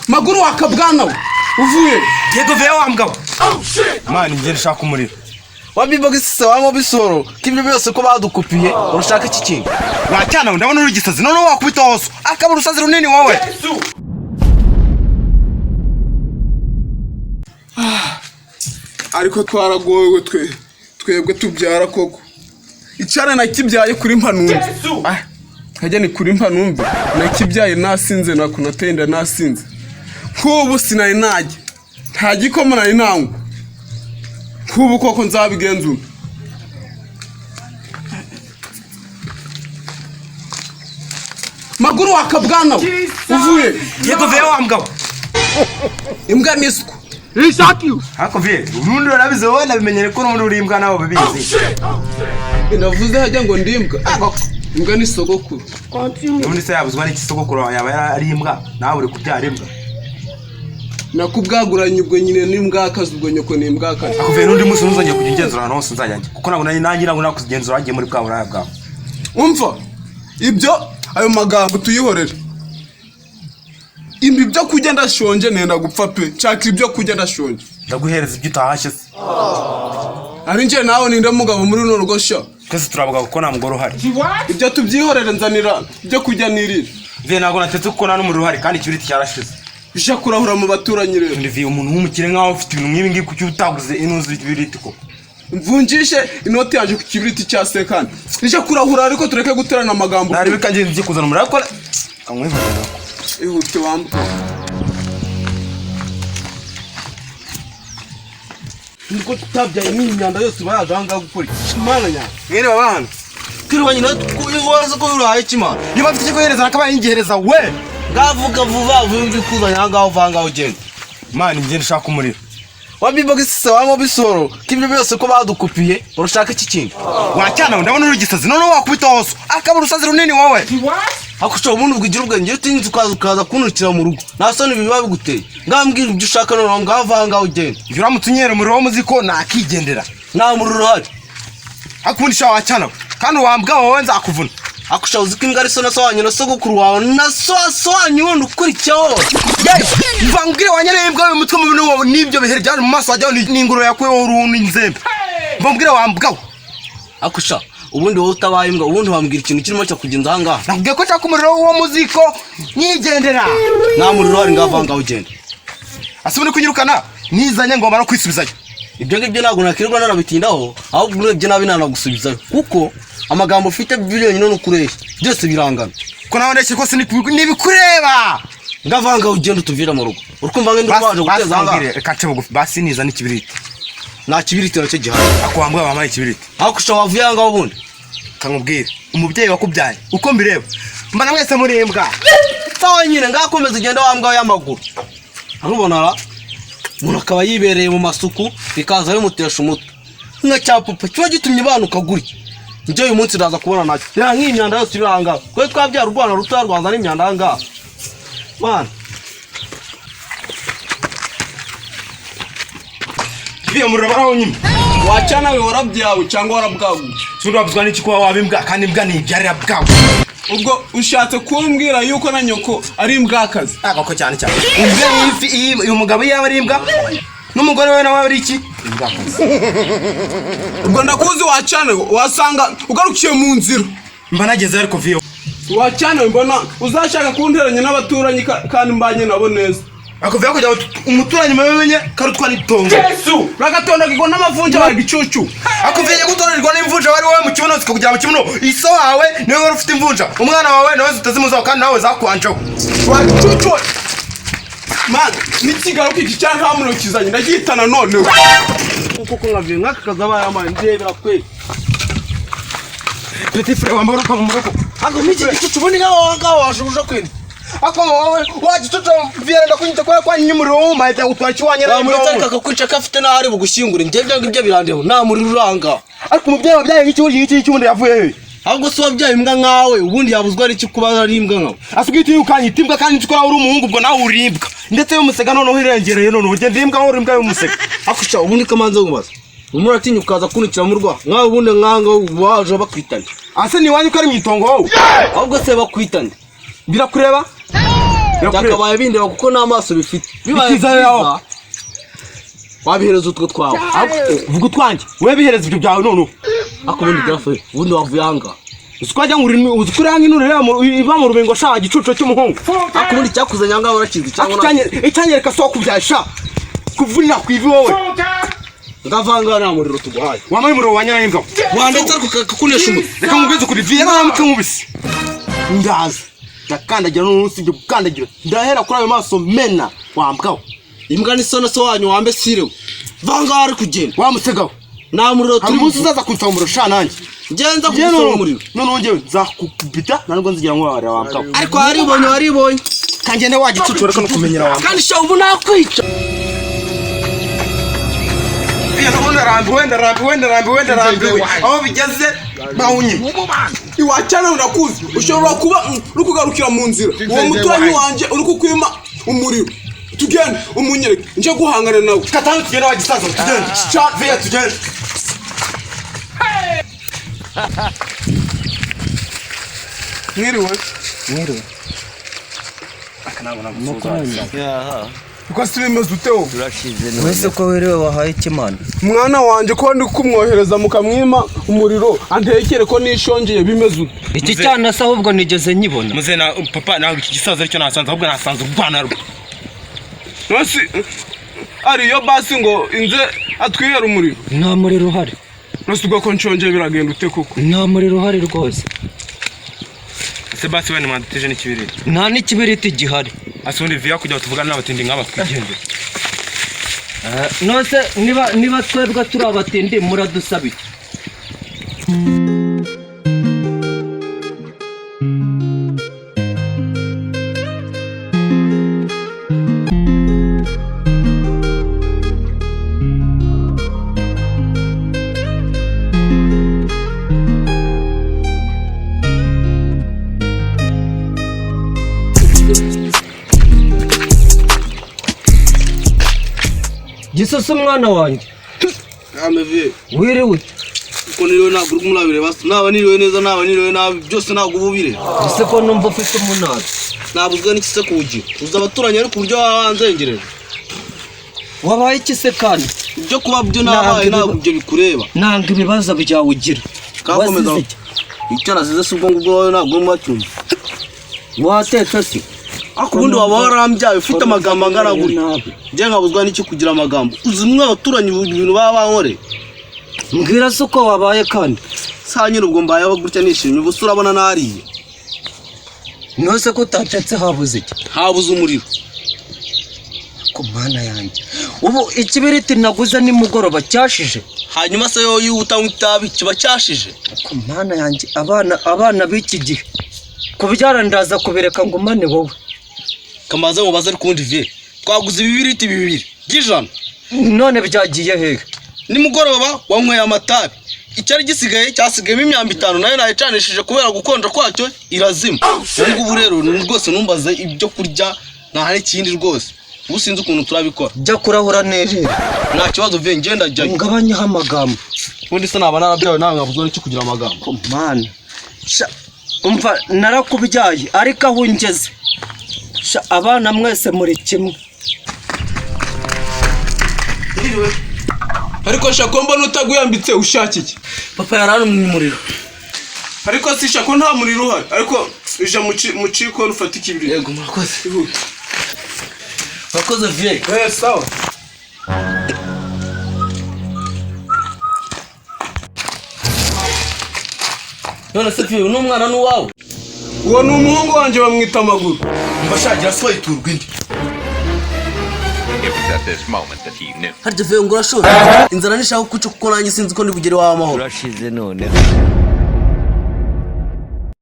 Maguru wakabwana we uvuye. Yego veya wa mugabo. Mani njye ndashaka umuriro. Wa bibogisi wanywa bisoro k'ibyo byose ko badukupiye, urashaka iki kintu? Wacyana we, ndabona uri igisazi, noneho wakubita hose akaba urusazi runini wowe. Ariko twaragowe twe, twebwe tubyara koko. Icara nakibyaye kuri mpanumve. Ah, nkajya ni kuri mpanumve. Nakibyaye nasinze, nakunateye inda nasinze. Nk'ubu sinari najya, nta gikoma nari nanywa. Nk'ubu koko nzabigenzura. Maguru wakabwana we uvuye. Yego veya wa mugabo. Imbwa n'isuku. Ariko viye ubundi urabizi wowe, nabimenyere ko n'ubundi uri imbwa nawe ubizi. Ndavuze hajya ngo ndi imbwa. Imbwa ni sogokuru. Ubundi se yabuzwa n'iki? Sogokuru wawe yaba ari imbwa, nawe uri kubyara imbwa. Nakubwaguranye ubwo nyine n'imbwakazi, ubwo nyoko ni imbwakazi. Ako viye, n'undi munsi ntuzongere kujya ungenzura ahantu hose nzajya njya, kuko ntabwo nanjye ntabwo nakugenzura wagiye muri bwa buraya bwawe. Umva ibyo, ayo magambo tuyihorere. Imbi ibyo kurya, ndashonje, nenda gupfa pe. Nshaka ibyo kurya, ndashonje. Ndaguhereza ibyo utahashye se? Ari njye nawe, ninde mugabo muri runo rugo sha? Twese turavuga kuko nta mugore uhari. Ibyo tubyihorere, nzanira ibyo kurya nirire. Viye ntabwo natetse kuko nta n'umuriro uhari kandi ikibiriti cyarashize. Uje kurahura mu baturanyi rero. Undi viye, umuntu w'umukire nkaho ufite ibintu nk'ibi ngibi, kuki utaguze inuzi ibiriti koko? Mvunjishe inoti yaje ku kibiriti cya sekani. Ije kurahura, ariko tureke guterana amagambo. Ntarebe kanjye ngiye kuzana umuriro, ariko kamwihorera. Ihute wambuke. Niko tutabyaye n'iyi myanda yose iba yaje ahangaha gukora iki? Mana nyawe. Mwene baba hano. Twirirwa nyina waza ko urahaye kimana. Niba mfite icyo guhereza nakabaye ngihereza we. Ngavuga vuba vuba ikuzanye ahangaha, uva ahangaha ugenda. Mani njye ndashaka umuriro. Wa bibogisi wanywa bisoro k'ibyo byose ko badukupiye, urashaka iki kintu? Wacyana we, ndabona uri igisazi, noneho wakubita hose akaba urusazi runini wowe. Akusha ubundi ubwo ugira ubwenge, iyo utinyutse ukaza kuntukira mu rugo, nta soni biba biguteye? Ngambwira ibyo ushaka noneho, ngava ahangaha ugenda. Iyo uramutse unyera umuriro wo muziko nakigendera. Nta muriro uhari. Ariko ubundi sha wacyana we, kandi wambwa wowe nzakuvuna. Akusha uzi ko imbwa ari so na so wanyu na sogokuru wawe na so so wanyu wundi ukurikiyeho? Mva nkubwire, wanyereye imbwa we, umutwe mubi wowe n'ibyo bihere byari mu maso wajyaho n'ingurube yakuyeho uruhu n'inzembe. Mva nkubwire wambwa we. Akusha ubundi wowe utabaye imbwa, ubundi wambwira ikintu kirimo cyakugenza ahangaha? Nakubwiye ko nshaka umuriro wo muziko nyigendera. Nta muriro uhari, ngava ahangaha ugenda. Ase ubundi kunyirukana nizanye ngomba no kwisubizayo? Ibyo ngibyo ntabwo nakirirwa nanabitindaho, ahubwo urebye nabi nanagusubizayo, kuko amagambo ufite byonyine no kureshya byose birangana. Ko nawe ndeshye kose ntibikureba. Ngava ahangaha ugenda, utuvira mu rugo, urikumva ngende waje guteza ahangaha? Reka nce bugufi basi, nizane ikibiriti. Nta kibiriti nacyo gihari. Ako wambwa wampaye ikibiriti. Akusha wavuye ahangaha ubundi? Kankubwire, umubyeyi wakubyaye uko mbireba mbana mwese muri imbwa. Sawa nyine, ngakomeza ugenda wambwa y'amaguru. Arubona ra umuntu akaba yibereye mu masuku bikaza bimutesha umutwe nka cya pupa kiba gitumye banuka gutya. Njye uyu munsi ndaza kubona nacyo reba nk'iyi myanda yose iri ahangaha, twe twabyara urwana rutoya rwazana imyanda ahangaha mana. Viye umuriro baraho nyine. Wacana we, warabyawe cyangwa warabwaguye? Sundi wabuzwa n'iki kuba waba imbwa, kandi imbwa ntibyarira bwawe? Ubwo ushatse kumbwira yuko na nyoko ari imbwakazi? Ntabwo ko cyane cyane imbwa y'ifi iyi, uyu mugabo yaba ari imbwa n'umugore we nawe ari iki? Imbwakazi. Ubwo ndakuzi wacana we, wasanga ugarukiye mu nzira. Mba nageze ariko viye. Wacana we, mbona uzashaka kunteranya n'abaturanyi kandi mbanye nabo neza. Ako viye, kugira ngo umuturanyi mubimenye karutwa n'itongo. Uragatonda n'amavunja bari gicucu. Ako viye, gutorerwa n'imvunja wari wowe mu kibuno zikakugera mu kibuno. Iso wawe niwe wari ufite imvunja, umwana wawe nawe zitazimuzaho kandi nawe zakwanjeho. Wagicucu we, man n'ikigaruka iki cyangwa nta muriro kizanye ndagihitana noneho. Kuko nkavuye nk'aka kazi aba yamaye ndebera kweli. Petit frère wambara ukava mu rugo. Ntabwo nk'iki gicucu ubundi nkaho ahangaha waje uje kwenda. Ako wowe wagicucu viye, ndakunyita kubera ko wanyinye umuriro w'umaye byagutwara ikiwanyera. Wamuretse ariko akakwica ko afite n'aho ari bugushyingure. Njye ibyo ngibyo birandeba, nta muriro uranga. Ariko umubyeyi wabyaye nk'ikibundi nk'iki cy'ubundi yavuye he? Ahubwo se wabyaye imbwa nkawe ubundi yabuzwa n'iki kuba ari imbwa nkawe? Asigaye utiye ukanyita imbwa kandi nzi ko nawe uri umuhungu, ubwo nawe uri imbwa ndetse y'umusega noneho irengereye, noneho ugenda imbwa wowe uri imbwa y'umusega. Akusha ubundi kamanza nkubaza, urimo uratinya ukaza kunukira mu rwa nkawe, ubundi nkanga waje bakwitanye? Ase ni iwanyu ko ari mu itongo wowe? Ahubwo se bakwitanye? Birakureba. Byakabaye bindeba kuko nta maso bifite. Bibaye Ikiza yawe. byiza wabihereza utwo twawe. Vuga utwanjye, wowe bihereza ibyo byawe noneho. Ariko ubundi garafe, ubundi wavuye ahangaha. Uzi ko wajya ngo uzi ko uriya nk'inure iba mu rubingo sha, igicucu cy'umuhungu. Ariko ubundi icyakuzanye ahangaha urakizi cyangwa nta? Icyanyereka si wakubyaye sha, kuvunira ku ivi wowe. Ndavanga, nta muriro tuguhaye. Wambaye umuriro wa nyirayimbwa. Wandetse ariko kakunesha umutwe. Reka nkubwize ukuri, viye naramuke nkubise, ndaza ndakandagira noneho, usibye gukandagira ndahera kuri ayo maso mena wambwaho. Imbwa ni so so wanyu wambe sirewe. Vanga ari kugenda. Wamusegaho. Nta muriro Hari turi. umunsi uzaza kunsaba umuriro sha nanjye. Ngenza Njyewe kugusaba noneho umuriro. Noneho njyewe nzakukubita, nta nubwo nzigira nkubabarira wambwaho. Ariko waribonye, waribonye. Kangende wa gicucu, reka no kumenyera wambwaho. Kandi sha, ubu nakwica. Noneho ndarambiwe, ndarambiwe, ndarambiwe, ndarambiwe, aho bigeze bawunye. Iwacana urakuzi, ushobora kuba uri kugarukira mu nzira, uwo muturanyi wanjye uri kukwima umuriro. Tugende umunyereke nje guhangana nawe. Katanu, tugende wa gisaza, tugende. Viya, tugende. Mwiriwe. Mwiriwe. Uko si bimeze ute wowe? Wese ko wiriwe, wahaye ikimana? Mwana wanjye ko ndi kumwohereza mukamwima umuriro antekere ko nishongeye, bimeze ute? Iki cyana se ahubwo nigeze nkibona? Muze na papa, ntabwo iki gisaza aricyo nasanze, ahubwo nasanze urwana rwe. Nasi ariyo basi ngo inze atwihere umuriro. Nta muriro uhari. Nasi ubwo ko nshongeye biragenda ute koko? Nta muriro uhari rwose. Ese basi wenda mwaduteje n'ikibiriti? Nta n'ikibiriti gihari. Ase ubundi viya, kugira ngo tuvugane n'abatindi nk'aba, twigendere. Nose niba twebwe turi abatindi, muradusaba iki? Gisoso, umwana wanjye. Ameviye. Wiriwe ute? Uko niriwe ntabwo uri kumurabireba, naba niriwe neza, naba niriwe nabi, byose ntabwo uba ubireba. Ese ko numva ufite umunabi? Nabuzwa n'iki se kuwugira? Uzi abaturanyi ariko uburyo baba banzengereje. Wabaye iki se kandi? Ibyo kuba byo nabaye ntabwo ibyo bikureba. Nanga ibibazo byawe ugira. Kakomeza. Wazize iki? Icyo nasize si ubwo ngubwo, wowe ntabwo urimo uracyumva. Watetse se? Ariko ubundi waba warambyaye ufite amagambo angana gutya? Nabi. Njye nkabuzwa n'iki kugira amagambo? Uzi mwe abaturanyi ibintu baba bankoreye. Mbwira se uko wabaye kandi. Sa nyine ubwo mbayeho gutya nishimye, ubu se urabona nariye? Nose ko utatetse, habuze iki? Habuze umuriro. Ku mana yanjye, ubu ikibiriti naguze nimugoroba cyashije. Hanyuma se yo, iyo utanywa itabi kiba cyashije? Ku mana yanjye, abana b'iki gihe kubyara ndaza kubireka ngo umane wowe. Kamaze mubaze ariko ubundi vie, twaguze ibibiriti bibiri by'ijana. None byagiye hehe? Nimugoroba wanyweye amatabi, icyari gisigaye cyasigayemo imyambi itanu, nayo nayicanishije kubera gukonja kwacyo irazima. Ubu ngubu rero ni rwose numbaze ibyo kurya, nta n'ikindi rwose, ubu sinzi ukuntu turabikora. Jya kurahura nerere. Nta kibazo vie, ngenda jyayo. Ngabanyeho amagambo. Ubundi se naba narabyawe nawe nkabuzwa n'icyo kugira amagambo? Ku mana. Sha, umva, narakubyaye ariko aho ungeze. Sha, abana mwese muri kimwe. Ariko shako, mbona utaguyambitse, ushaka iki? Papa yarantumye umuriro. Ariko si shako, nta muriro uhari, ariko ija mu cikoni ufate ikibiriti. Yego, murakoze. Ihute. Murakoze vie. Eh, sawa. None se vie, uno mwana ni uwawe? Uwo ni umuhungu wanjye, bamwita amaguru. Mbashagira so iturwa indi. It was at this moment that he knew. Harya vie, ngo urashobora inzara nishaka kuca, kuko nanjye sinzi ko ndi bugere iwawe amahoro. Urashize noneho.